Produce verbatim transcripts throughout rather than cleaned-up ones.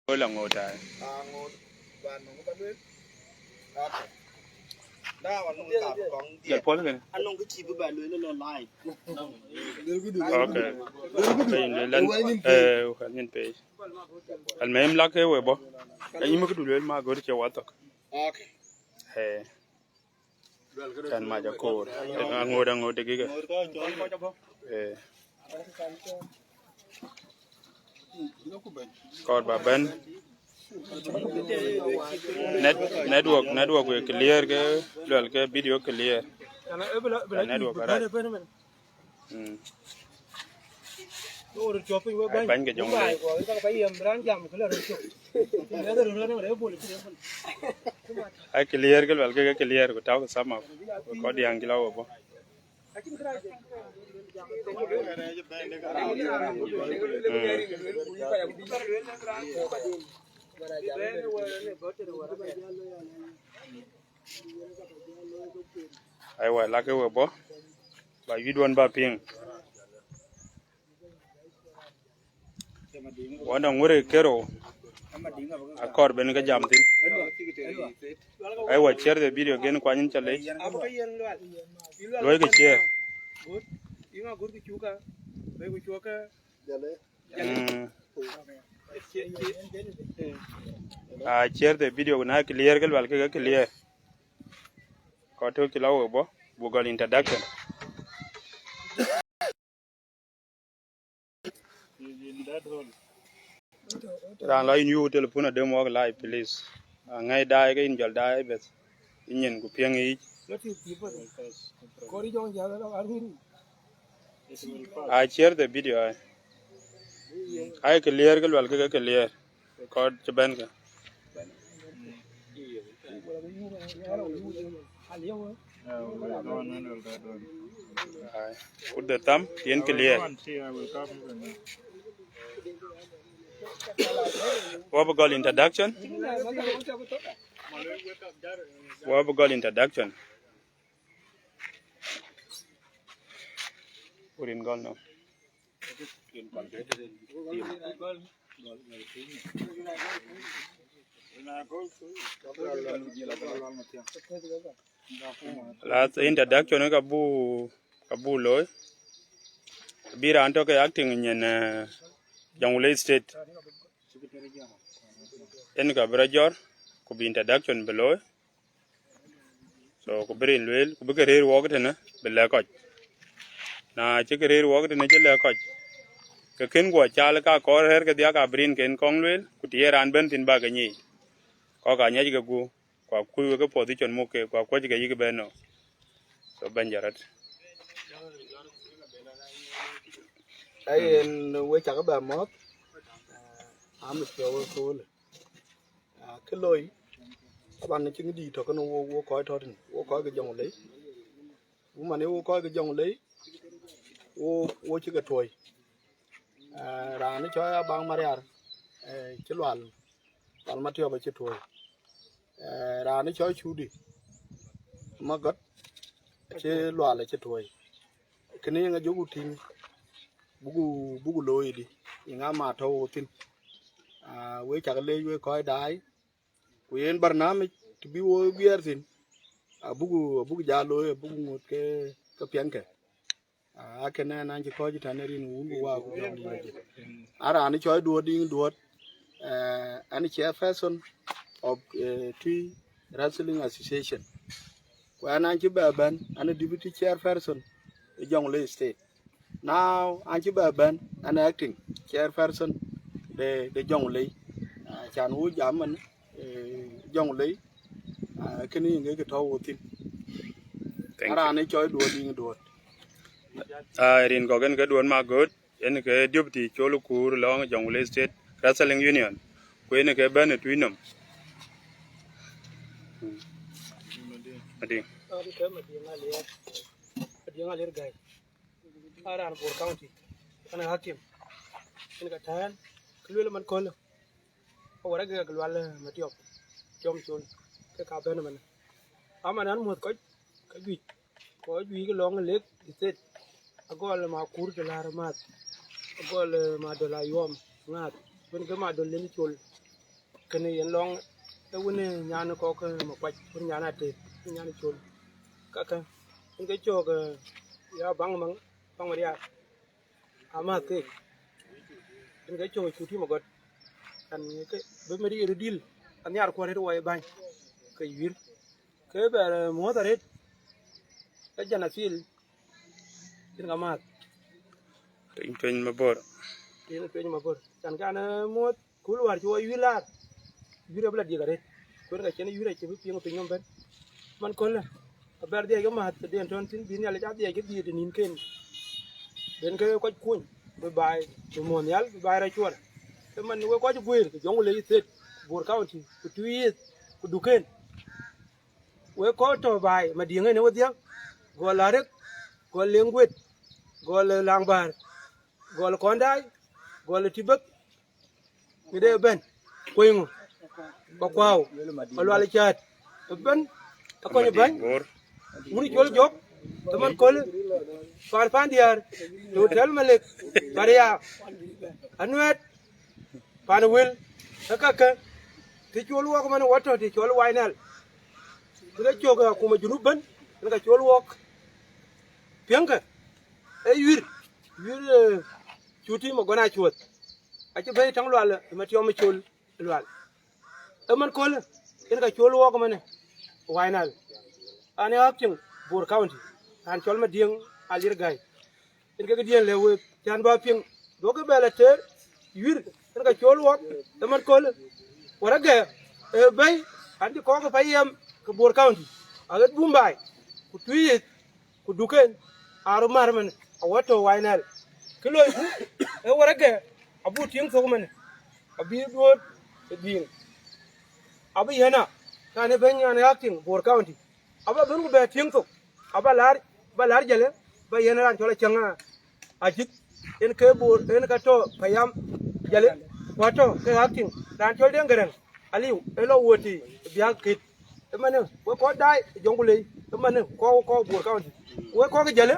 Ɣöl aŋoot ai. Aŋoot, ba nɔŋ ba lueel. Okay. Now anɔŋ ka kɔŋ diɛt. Jal puɔl kën. Anɔŋ kë cï bï ba lueel lɔ live. Okay. Ka yïn lueel lan, eh, nyin page. Almuhim, lak ke we bɔ̈. Ka yïn mi këdu lueel ma gör cie wathok. Okay. Eh. Kan mac akoor. Aŋoot, aŋoot, dakika. Eh. Kɔɔr ba bɛ̈n. Net-, network, network we clear ke, luɛl ke video clear. Ka network arat. Mm. Ai, bäny ke jɔŋ le. Ai clear ke luɛl ke, ke clear ku tau ke sum up. Ku kɔc diäŋ cï la we bɔ̈. Mm. Aiwa, lak ke we bɔ̈. Ba yï duɔ̈n ba piŋ. Wanda ŋure kero. Akɔɔr ben ke jam thïn. Aiwa, share the video again, kuany yïn ca lec. Luɔi ke share. Mm. Ah, share the video, na clear ke luɛl ke, ke clear. Kɔc tök cï la we bɔ̈, buk gɔl introduction. Raan la yïn yuk telephone adem wak live, please. Aŋɛi daai ke yïn jɔl daai beth. Yïn nyin ku piɛŋ yic. I share the video, ai. Ai clear ke luɛl ke, ke clear. Kɔc cï bɛ̈n ke. Ai, put the thumb, yen clear. Wä bï gɔl introduction. Wä bï gɔl introduction. Put in gɔl nɔ. Last introduction ka bu, ka bu looi. Bï raan tɔ̈ ke acting nyin, eh, Jonglei State. En ka bï rɔt jɔr, ku bï introduction bï looi. So, ku bï rin lueel, ku bï ke rëër wɔk tënë, bï lɛ̈k kɔc. Na cï ke rëër wɔk tënë cï lɛ̈k kɔc, ke kën guɔ cal ka kɔɔr rɛ̈ɛ̈r ke dhiak abï rin ken kɔŋ lueel, ku të ye raan bɛ̈n thïn bä ke nyic. Kɔc ka nyiɛc ke guɔ, ku akuc wek ke position muk ke, ku akuɔc ke yïk bɛ̈n nɔ. So, bɛ̈ny jɔt rɔt. Ayen we cak bɛ mɔ̈th, am piɔ̈u ëköölë. Ah, kë loi, taban cïn dït tɔ̈ kënë wo, wo kɔc tɔ̈ tïn, wo kɔc ke Jonglei. Ku man ë wo kɔc ke Jonglei, wo, wo cï ke tuɔi. Ah, raan cɔl Abaŋ Mariar, eh, cï Lual, Lual Matiɔp acï tuɔi. Eh, raan cɔl Cudi Magɔt acï Lual acï tuɔi. Kënë yen ajoku tïŋ, buku, buku looi dï, yeŋa ma tɔ̈ wo thïn. Ah, we cak leec we kɔc daai, ku yen barnamij të bï wo guiɛɛr thïn, abuku, abuku ja looi, abuku ŋot ke, ke piɛŋkë. Ah, akënë an cï kɔc tɛ̈n rin wun ku wa ku jɔŋ dït. An raan cɔl Duɔt Diŋ Duɔt, eh, an chairperson of, eh, Twi Wrestling Association. Ku an an cï bɛ bɛ̈n, an deputy chairperson ë Jonglei State. Now an cï bɛ bɛ̈n, an acting chairperson de, de Jonglei. Ah, can wo jam man, eh, Jonglei, ah, kënë yen ke tɔ̈ wo thïn. Thank you. An raan cɔl Duɔt Diŋ Duɔt. Ah, rin kɔ̈k en ke Duɔt Magɔt, en ke deputy col kuur lɔŋ Jonglei State Wrestling Union. Ku en ke bɛ̈n ë Twi nɔm. Madiŋ. Madiŋ Alier. Madiŋ Alier Gai. Aa raan Bor County, an hakim, en ka tɛ̈ɛ̈n, kë lueel man köölë, awär agek Lual, eh, Matiɔp, Jɔm Col, ke ka bɛ̈n ëmënë. Aman an muɔ̈th kɔc, ka juëc, kɔc juëc ke lɔŋ Lake State, agɔl Makur të Läär Maath, agɔl, eh, Madol Ayuɔm Ŋaath, wën ke Madol Leni Col, Kënë yen lɔŋ ë wën nyan kɔ̈k, eh, Makuac, wën nyan Atëth, wën nyan Col. Kakë, yen ke cök, eh, ya baŋ maŋ, baŋ Marial. Amääth keek. Yen ke cök Cuti Magɔt. Kan ke bï Marial dïl, anhiar kuɔn rëët wɔ ye bäny. Ke yuir. Ke bɛ̈ɛ̈r, eh, muɔ̈th arëët. Ke Janathil. Yen ka määth. Tueny, Tueny Mabor. Yen Tueny Mabor. Can kan, eh, muɔ̈th. Kul wäär cï wɔ yuir laar, yuir abï la diëk arëët. Kuën ka cïn yuir acï bï piŋ piny nɔm bɛ̈n. Man köölë, abɛ̈r dhiɛc ke määth tëden tɔ̈n thïn, bï Nhialic a dhiɛc ke dhiëëth ë nïnken. Ben ke kɔc kuny, bï baai, bï muɔ̈th nhial, bï baai rɔt cuɔl. Ke man wek kɔc guëër, ke Jonglei State, Bor County, ku Twic East, ku Duken. Wek kɔc tɔ̈ baai, Madiŋ en ë wedhie, gɔl Arek, gɔl Leŋguet, gɔl Laŋbäär, gɔl Kɔndai, gɔl Tibek, këde ëbɛ̈n, kueŋö, Bakuau, Malual Cäät, ëbɛ̈n, akɔny bäny, wun Col Jɔk, ëmën köl, paan Pandiäär, Hotel Malek, Baria, Anuɛɛt, paan wël, ë kakë, të col wɔk ëmën wɔ tɔ̈ të cɔl Wainɛl. Bï ke cök akuma Junub bɛ̈n, yen ka col wɔk. Piɛŋkë, ee yuir, yuir, eh, Cuti Magɔn Acuɔth. Acï bɛ̈i täŋ Lual, ë Matiɔm ë Col Lual. Ëmën köl, yen ka col wɔk ëmënë, Wainɛl. An ë acting Bor County, raan cɔl Madiŋ Alier Gai. Yen ke këdiɛ̈n lëu wek, cän bä piŋ, duɔ̈kkë bɛ lɔ tëër, yuir, yen ka col wɔk, ëmën köl, wäragɛ, ë bɛ̈i, an cï kɔɔk ë payam ke Bor County, aɣet Bumbai, ku Twic East, ku Duken, aa röt mär ëmën, awär tɔ̈ Wainɛl. Kë loiku, ë wäragɛ, abuk tïŋ thok ëmën, abï duööt ë dhiŋ. Abï yɛn a, kan ë bɛ̈ny an ë acting Bor County. Aba bɛ̈n ku bɛ tïŋ thok, aba laar, ba laar Jale, ba yɛn raan cɔl Acäŋ Ajïth, yen ke Bor, yen ka tɔ̈ payam Jale, ku atɔ̈ ke acting, raan cɔl Deŋ Gäräŋ, aliu, ë lɔ wuöt tï biäk kët. Ëmënë, wek kɔc daai ë Jonglei, ëmënë, kɔc, kɔc Bor County. Wek kɔc Jale,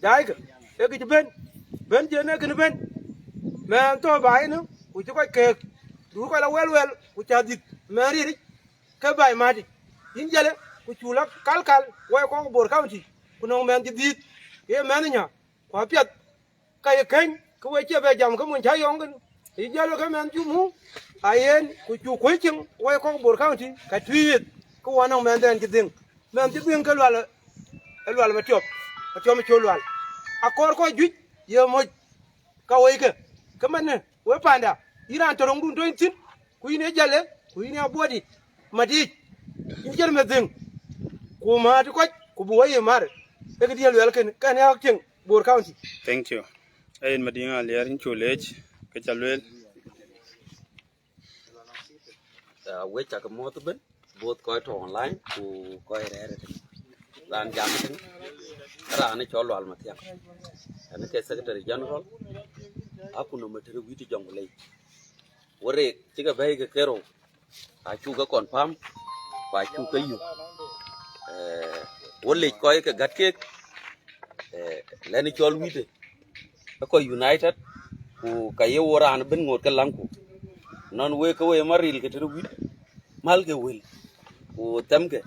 daaikë, ee kë cï bɛ̈n, bɛ̈n cï en ee kënë bɛ̈n. Mɛɛn thɔ̈ baai ënë, ku cï kɔc keek, duur kɔc la wɛlwɛl, ku cä dhïth, mɛɛn riëëric, ke baai matic. Yïn Jale, ku cuk la kalkal, wɛ̈i kɔc Bor County, ku nɔŋ mɛnh cï dhïth, ye mɛnh nya, ku apiɛth, ka ye keny, ke we cie bɛ jam ke mun cä yɔŋ kën. Yï Jale ke mɛnh cuk muk, a yen, ku cuk kuöc cieŋ, wɛ̈i kɔc Bor County, ka Twic East, ke wɔ nɔŋ mɛnhdɛn cï dhiŋ. Mɛnh cï dhiŋ ke Lual, ë Lual Matiɔp, Matiɔp ë Col Lual. Akɔɔr kɔc juëc, ye moc, ka wëikë, ke mɛnë, we panda, yïn raan tɔ̈ röŋdun tɔ̈ yïn thïn, ku yïn ee Jale, ku yïn ee Abuɔdït, Madic, yïn cï mɛnh dhiŋ, ku määt kɔc, ku bï wɔ ye mär, ee këdiɛ̈n luɛɛl kënë, kɛn ë acting Bor County. Thank you. Ee yen Madiŋ Aliɛr, yïn cuk leec, ke ca lueel. Ah, wek cak muɔ̈th ëbën, both kɔc tɔ̈ online, ku kɔc rɛ̈ɛ̈r ëtën. Raan jam ëtën, raan ë cɔl Lual Mathiaŋ. Ɛn ke Secretary General, akuma Tëtër Wït Jonglei. Wërëk, cï ke bɛ̈i ke kerou, acuk ke confirm, ku acuk ke yök. Eh, wo lec kɔc ke gät keek, eh, lɛ̈n cɔl Wït, ë kɔc united, ku ka ye wo raan bï ŋoot ke läŋku. Nɔn wek ke we ma ril ke tëtër Wït, mäl ke wël, ku thɛmkë.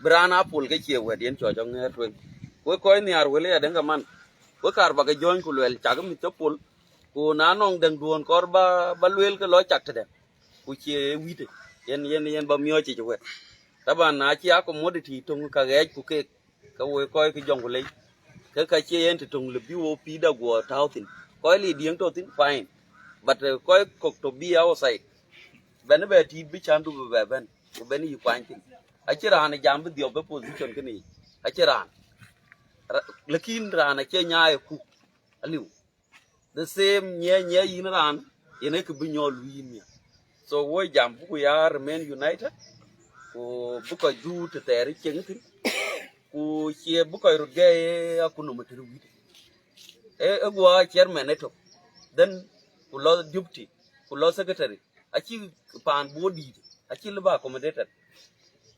Bï raan a pol ke cie wɛ̈t yen cɔc ɔ ŋɛ̈ɛ̈r tueŋ. Wek kɔc nhiaar wël ya dɛ̈ŋ ke man, wek kaar ba ke jɔ̈ɔ̈ny ku luɛl cak mïth cä pol, ku na nɔŋ dɛ̈ŋ duɔ̈ɔ̈n kɔɔr ba, ba lueel ke lɔ cak tëdɛ̈, ku cie Wït ë, yen, yen, yen ba miɔɔc yic wɛ̈t. Taban na cï a commodity töŋ ka ɣɛɛc ku keek, ke woi kɔc ke Jonglei, ke ka cie yen të töŋ lë bï wo pïïrda guɔ tääu thïn. Kɔc Lidiɛŋ tɔ̈ thïn, fine. But, eh, kɔc kɔ̈k tɔ̈ bï outside, bɛ̈n bɛ tiit bï cändu bï bɛ bɛ̈n, ku bɛ̈n yï kuany thïn. Acïn raan ë jam bï dhiɔp ë position kënë yic. Acïn raan. Ra-, lakin raan acie nyaai ë kuk. Aliu. The same nyiɛɛi, nyiɛɛi yïn raan, yen ee kë bï nyɔɔl luui yïn miäk. So wo jam buku ya remain united, ku bï kɔc dhuk të thɛɛr ë cieŋ thïn, ku cie bï kɔc röt gɛɛi ë akuma Tëtër Wït. Ë, ë guɔ chairman ëtök, then ku lɔ deputy, ku lɔ secretary, acï paan Bor dïït, acï lë bä accommodated.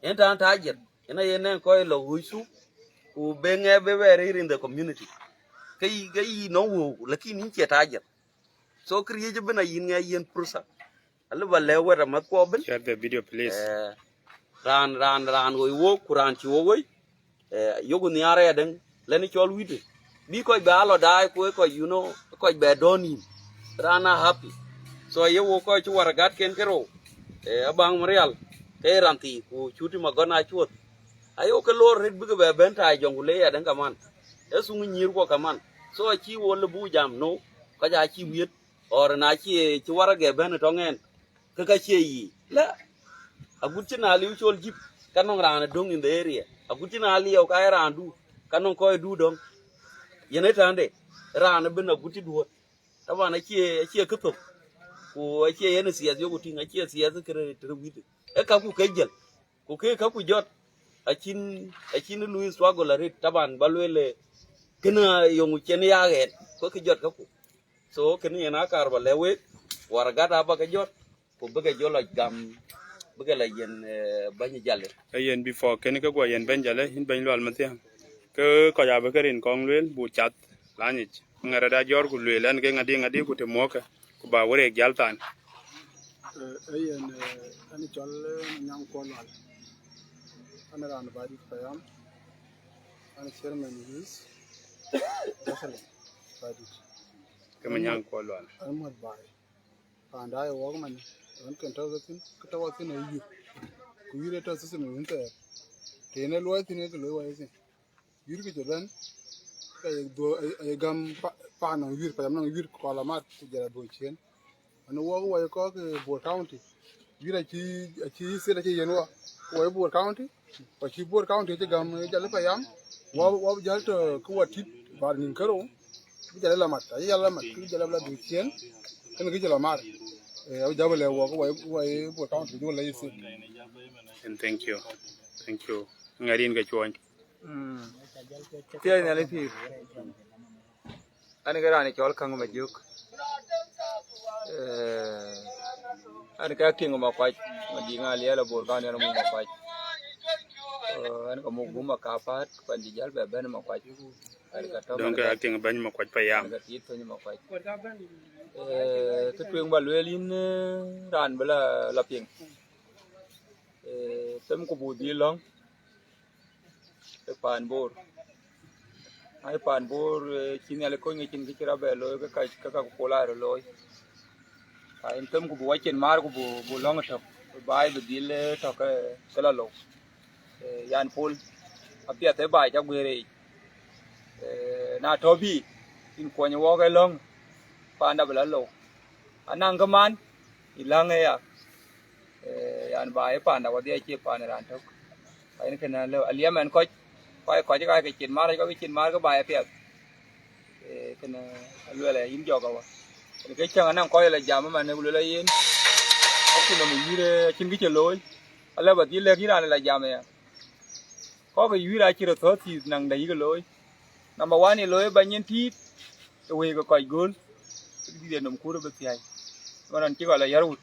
Yen tään tajir, yen aye nɛŋ kɔc lɔ ɣööc thuk, ku be ŋɛk be bɛ rëër in the community. Ke yï, ke yï nɔŋ wëu, lakin yïn cie tajir. So këriëëc ëbën ayïn ŋɛk yen pursa. Alë ba lɛ̈k wɛ̈t amathkuɔ ëbën. Share the video, please. Eh, raan, raan, raan woi wok, ku raan cï wok woi, eh, yoku nhiaar ayadäŋ, lɛ̈n cɔl wït. Bï kɔc bɛ a lɔ daai, ku ë kɔc, you know, kɔc bɛ dɔ̈ɔ̈r nïïm. Raan a happy. So, ye wok kɔc cï waragatken ke rou, eh, Abaŋ Marial, ke ye raan thii, ku Cuti Magɔn a cuɔth. Ayok ke loor rit bïk bɛ bɛ̈n taai jɔŋ ku le ayadäŋ kaman. Ë thuŋ nyïïrkuɔ kaman. So, acï wo lë buk jam, no, kɔc acï wiët, or na cï, cï waragɛ bɛ̈n ë tɔŋ ɛn. Ke ka cie yic. La, agut cï na liu col jip, ka nɔŋ raan ë döŋ in the area. Agut cï na liu ka ye raandu, ka nɔŋ kɔc du döŋ. Yen ë tande, raan ëbën agut cï duööt. Taban acie, acie këthok. Ku acie yen ë thiɛth yoku tïŋ, acie thiɛth kërë tërë wït. Ë kaku ke jël. Ku ke kaku jɔt. Acïn, acïn lui struggle arët. Taban ba lueel, eh, kënë yoŋu cen ya ɣɛɛt. Ku ke jɔt kaku. So, kënë yen akaar ba lɛ̈k wek, waragat aba ke jɔt, ku bï ke jɔ lɔc gam, bï ke lɔ yen, eh, bɛ̈ny Jalë. Ee yen before kënë ke guɔ yen bɛ̈ny Jalë, yïn bɛ̈ny Lual Mathiaŋ. Ke kɔc abï ke rin kɔŋ lueel, bu cath lanyic. Ŋɛ̈r rɔt ajɔ̈ɔ̈r ku lueel, ɛn ke ŋadï ŋadï ku të muɔ̈kkë, ku ba wërëk jäl than. Eh, ee yen, eh, ɛn cɔl, eh, Manyaŋ Kuɔl Lual. Ɛn raan Baidït payam. Ɛn chairman youth. Wrestling. Baidït. Ke Manyaŋ Kuɔl Lual. Ɛn muɔ̈th baai. Panda ë wɔk man, ɣɔn kën tɔ̈u thïn, kë tɔ̈u thïn ë yïr. Ku yïr ë tɔ̈ system wën thɛɛr. Tëën ë luɔi thïn, ë kë luɔi wai thïn. Yïr kë cï bɛ̈n, ka ye dhuö-, ye gäm pa-, paan nɔŋ yïr, payam nɔŋ yïr, kɔl amat, ku jɔl a dhuö ciëën. Ënë wɔk wai kɔ̈k ë Bor County. Yïr acï, acï state acï yen wɔ, ku wai Bor County. Ku acï Bor County acï gäm, eh, Jalë payam, wa, wa jäl tɔ̈ kë wa tit, bär nïn kërou, bï Jalë la mat, acï Jalë la mat, kë Jalë la dhuc ciëën, kënë kë cï la mar. Eh, abï jäl bï lɛ̈k wɔ, wai, wai Bor County, bï lɛ̈k state. And thank you. Thank you. Ŋɛ̈r yïn ke cuɔny. Mm. Thiëëc Nhialic pïïr. An ke raan cɔl Käŋ Majök. Eh, an ke Akeŋ Makuac, Madiŋ Aliɛl Abor kan, an muk Makuac. Eh, an ke muk bum Akapat, ku an cï jäl bɛ bɛ̈n Makuac. An ke tɔ̈, dɔŋ ke Akeŋ bɛ̈ny Makuac payam. An ke tiit thöny Makuac. Eh, kë tueŋ ba lueel yïn, eh, raan bï la, la piŋ. Eh, them ku buk dhil lɔ̈ŋ ë paan Bor. Ai paan Bor, eh, cï Nhialic kony, cïn kë cï rɔt bɛ looi, ke ka, ke ka ku pol aa rɔt looi. Ai them ku buk wacin maar ku buk, buk lɔ̈ŋ ë tök, baai bï dhil, eh, tök, eh, ke la lou. Eh, yan pol, apiɛth ë baai ca guëër yic. Eh, na tɔ̈ bï, yïn kuɔny wɔɔk ë lɔ̈ŋ, panda bï la lou. Anaŋ kë man, yï läŋ ëya. Eh, yan baai ë panda wadhie acie paan ë raan tök. Ka yen kënë alëu, aliɛm ɛn kɔc, ku ai kɔc ka ke cin maar, kɔc ke cin maar ke baai apiɛth. Eh, kënë aluɛl ë yïn jɔk awa. Kënë ke cäŋ anaŋ kɔc la jam ëmɛn, ku luel ayen, akun nɔm ë yïr, eh, acïn kë cï looi. Alë ba dhil lɛ̈k yïn raan la jam ëya. Kɔc ke yïr acï resources naŋ dɛ yïk looi. Number one, ye looi ba nyin tiit, ë wëi ke kɔc gööl, ke dït ë nɔm kuur ë bï thiäi. Ëmɛn ɣɔn cï kɔc la yär wut.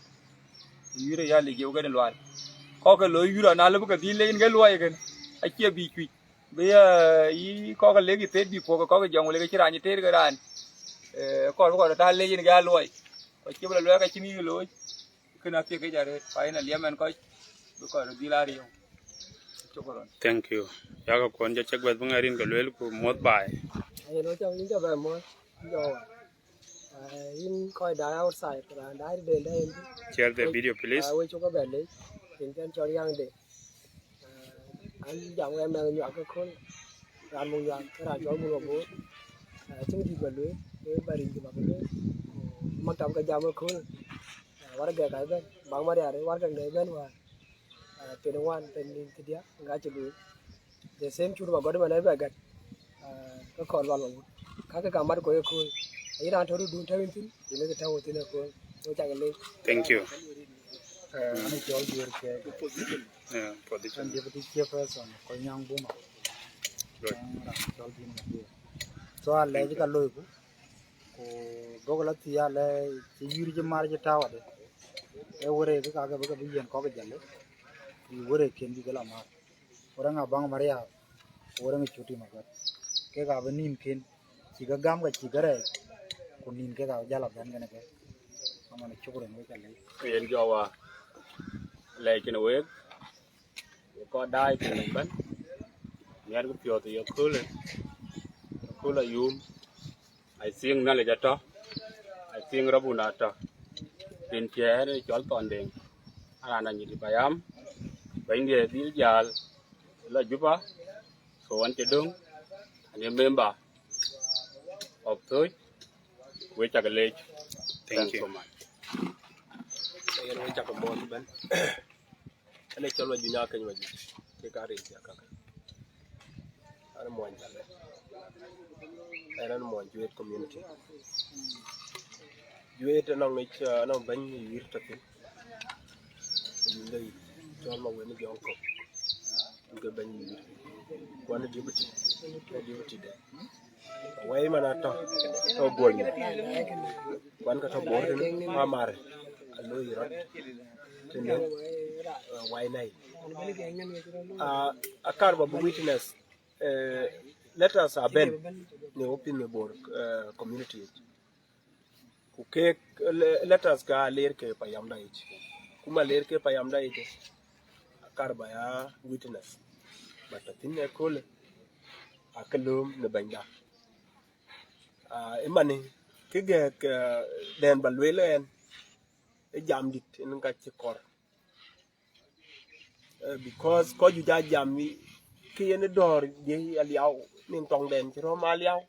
Yïr ë ya lec jeu kënë luaar. Kɔc ke looi yïr ana lëu bï ke dhil lec yen ke luɔi ëkën, acie bï cuic. Bï, eh, yï kɔc ke lek yï thet bï puɔ̈k, kɔc ke jɔŋ wël ke cï raan cï teer ke raan. Eh, kɔc bï kɔc röt aa lec yen ke aa luɔi. Kɔc cï bï la luɔi ka cïn yï looi. Kënë athiekic arëët, pa yen aliɛm ɛn kɔc, bï kɔc röt dhil aa riëëu. Shukran. Thank you. Yakë kuɔn jɔ cek bɛ̈th bï ŋɛ̈r yïn ke lueel ku muɔ̈th baai. Ayen wek cak yïn cak bɛ muɔ̈th, yïn jɔ wa. Ah, yïn kɔc daai outside, raan daai den dɛ yen. Share the video, please. Ah, wek cuk bɛ lec, rin kɛn cɔl yaŋ de. Ah, an jam wek mɛnh nyuak ke köl, raan muk nyuak, ke raan cɔl muk abor. Ah, cïn dït bɛ lueel, ke bɛ rin cï bɛ lueel. Maktam ke jam ke köl. Ah, waragak ka bɛ̈n, bak Marial, waragak de bɛ̈n wäär. Ah, pɛn ŋuan, pɛn nïn thiërdiäk, ŋa cï lueel. The same Cuti Magɔt man ë bɛ gät. Ah, ke kɔɔr Lual Mawut. Ka ke ka mat kɔc ëkööl. Ayï raan tɔ̈ rötdun tɛ̈u yïn thïn, yen ke tɛ̈u thïn ëkööl. So cak lec. Thank you. Eh, an cɔl Juër Kɛɛk. Yeah, position. An deputy chairperson, Kolnyaŋ Buma. Good. An raan cɔl Dïn Mabior. So alɛc ka loiku. Ku duɔ̈k la thial, eh, cï yïr cï mar cï tääu adï. Ee wërëk kakë bï ke bï yiɛ̈n kɔc Jalë, bï wërëk kiɛ̈n bï ke la mar. Wërëŋ Abaŋ Marial, ku wërëŋ Cuti Magɔt. Kek abï nïn kiɛ̈n, cï ke gam ke cï ke rɛɛc, ku nïn kek abï jäl abɛ̈n kënë ke. Aman, shukran, wek alec. Yen jɔ wa lɛc kën wek, wek kɔc daai piny ëbɛ̈n, miɛt kë piɔ̈ɔ̈th ye köölë, kööl ayum. I think Nhialic atɔ̈, I think Rabun atɔ̈. Rin tiɛɛr ë cɔl Thɔn Deŋ, aran anyit payam, bɛ̈nydiɛ̈ dhil jäl la Juba, so wan cï döŋ, and a member of Thoc, we cak lec. Thank you so much. Yen we cak mɔɔth ëbɛ̈n. Ënë cɔl Majuny Akeny Majuny, kek aa rin thiak kaka. An muɔny Jalle. Ënë an muɔny Juet community. Juet anɔŋ ŋic, uh, anɔŋ bɛ̈ny Yuir tɔ̈ thïn. Yïn lei cɔl Mawen Jɔŋ Kok. Ke bɛ̈ny Yuir. Kuan deputy, ke deputy de. Wɛ̈i man atɔ̈, tɔ̈ Guɔny. Kuan ka tɔ̈ Bor tënë, Amar, aloi rɔt tënë, uh, Wai Nai. Uh, akar ba bï witness, uh, let us abɛ̈n në opinion Bor, uh, community. Ku kek, le-, let us ka ler ke payamda yic. Ku ma ler ke payamda yic, akar ba ya witness. But thïn ëköölë, akë lööm në bɛ̈nyda. Ah, ëmani, kë gɛ̈k, ah, dɛn ba lueel ɛn, ë jam dït, en ka cï kɔr. Eh, because kɔc juëc aa jam, kë yen ë dɔ̈ɔ̈r diëc aliau, nïn tɔŋdɛn cï röm aliau,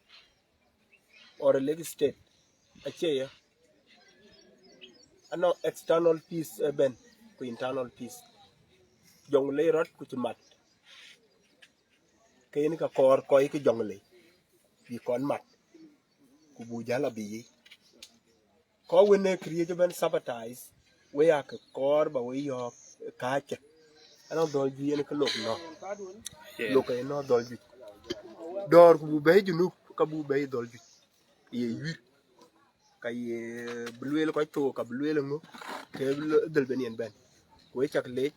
or Lake State, acie ye. Anɔŋ external peace ëbɛ̈n, ku internal peace. Jɔŋlei rɔt ku cï mat. Ke yen ka kɔɔr kɔc ke Jɔŋlei, bï kɔn mat, ku buk jäl abï yic. Kɔc wën ë këriëëc ëbɛ̈n sabotage, we aa ke kɔɔr ba we yɔ̈ɔ̈k kääcë. Anɔŋ dhɔ̈l juëc yen ke lok nɔ̈k. Yeah. Lok ë nɔ̈k dhɔ̈l juëc. Dɔ̈ɔ̈r ku buk bɛ̈i Junub, ka buk bɛ̈i dhɔ̈l juëc. Ye yuir. Ka ye bï lueel kɔc thok, ka bï lueel ŋö, ke bï lo-, dhil ben yen bɛ̈n. Ku ë cak leec,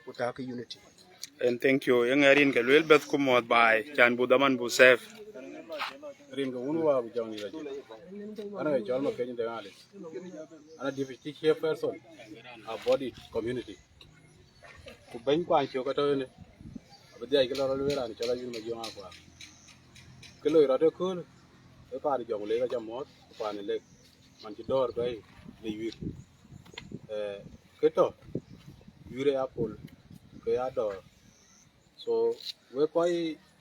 ku tak unity. And thank you. Yeŋa rin ke lueel bɛ̈th ku muɔ̈th baai, can bu dhaman bu safe. Rin ke wun wä ku jɔŋ ni la jël. Ana ke cɔl ma keny de ŋali. Ana deputy chairperson, a body community. Ku bɛ̈ny kuany cök atɔ̈ ënë, abï dhiac kë lɔ rɔt lueel raan cɔl Ayuen Majöŋ Akuaar. Kë loi rɔt ëkööl, ë paan Jɔŋlei ka ca muɔ̈th, ku paan Lek, man cï dɔ̈ɔ̈r bɛ̈ɛ̈i në yuir. Eh, kë tɔ̈, yuir ë ya pol, ke ya dɔ̈ɔ̈r. So, wek kɔc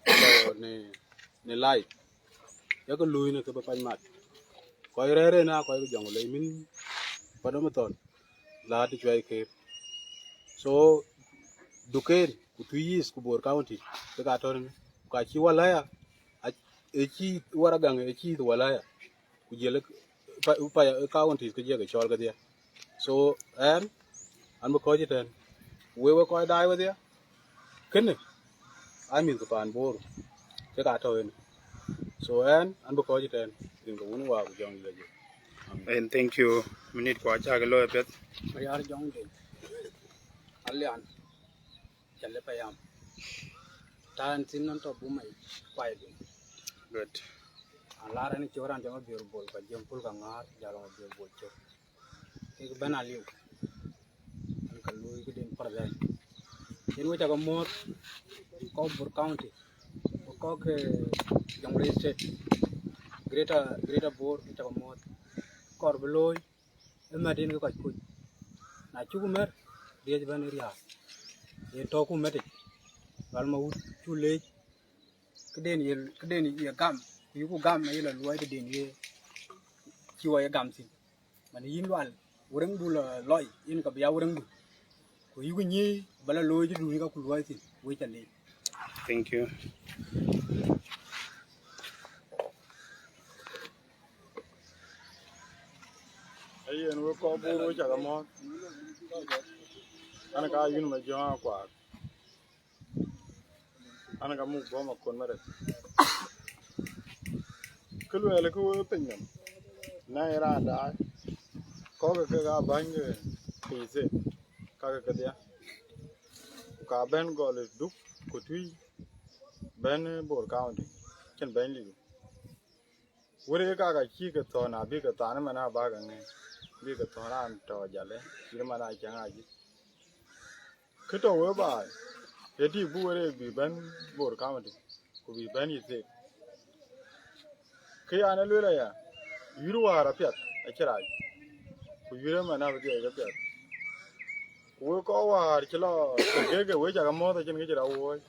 tɔ̈ në, në live, yakë luui në kë bï kɔc mat. Kɔc rɛ̈ɛ̈r ënë aa kɔc ke Jɔŋlei min Padom Thɔn, la të cuai keer. So, Duken, ku Twic East, ku Bor County, ke ka tɔ̈ ënë. Ku ka cï walaya, a-, ë cï Waragaŋ, ë cï walaya. Ku jël pa, pa, counties ke jëk cɔl kedhie. So, ɛn, an bï kɔc ëtɛ̈n. Wek, wek kɔc daai wedhie, kënë, aa mïth ke paan Bor, ke ka tɔ̈ ënë. So, ɛn, an bï kɔc ëtɛ̈n, rin ke wun wä ku jɔŋ yï la jël. Amen. And thank you, minute ku acäk looi apiɛth. Ayar Jɔŋ Deŋ. Alian. Ca lëp ayam. Tään thïn nɔn tɔ̈ bum ai, kuai dum. Good. An lar ɛn cök raan cɔl Mabiör Bol, ka jiëm pul ka ŋaar, jal Mabiör Bol cök. Kek bɛ̈n aliu. An ka luui këden parlɛn. Yen we cakë muɔ̈th, kɔc Bor County, ku kɔc, eh, Jonglei State. Greater, Greater Bor, we cakë muɔ̈th. Kɔɔr bï looi, ë mɛt yen ke kɔc kuc. Na cuk mɛt, riëëc bɛ̈n ë riääk. Yen tɔ̈ ku mɛtic, Lual Mawut, cu leec. Këden ye, këden ye gam, ku yuku gam aye la luɔi tëden ye cï wɔ ye gam thïn. Man yïn Lual, wërëŋdu la lɔi, yen ka bï ya wërëŋdu. Ku yuku nyiëëi, ba la looi tëdun ka ku luɔi thïn, wec ca leec. Thank you. Ayen wek kɔc Bor wek cakë mɔ̈ɔ̈th. An ka Ayuen Majöŋ Akuaar. An ka muk bɔ̈ makon mɛrɛt. Kë luɛɛl kë wek piny nɔm. Na ye raan daai. Kɔ̈k ke kek aa bäny ke piny thïn. Kakë kedhie. Ku ka bɛ̈n gɔl ë Duk ku Twic. Bɛ̈n Bor County. Cïn bɛ̈ny liu. Wërë kaka cï ke thɔ̈n abï ke than ëmɛn abäk aŋëë. bï ke thɔ̈n raan tɔ̈ jäl ë cït man Acäŋ Ajïth. Kë tɔ̈ wek baai, ye tï bï wek bï bɛ̈n Bor County, ku bï bɛ̈n yï thek. Kë yan ë lueel aya, yïr wäär apiɛth acï rac, ku yïr ëmën abï dhiɛc ke piɛth. Ku wek kɔc wäär cï lɔ ke gek, wek cakë mɔ̈ɔ̈th, acïn kë cï rɔt wuɔ̈ɔ̈c.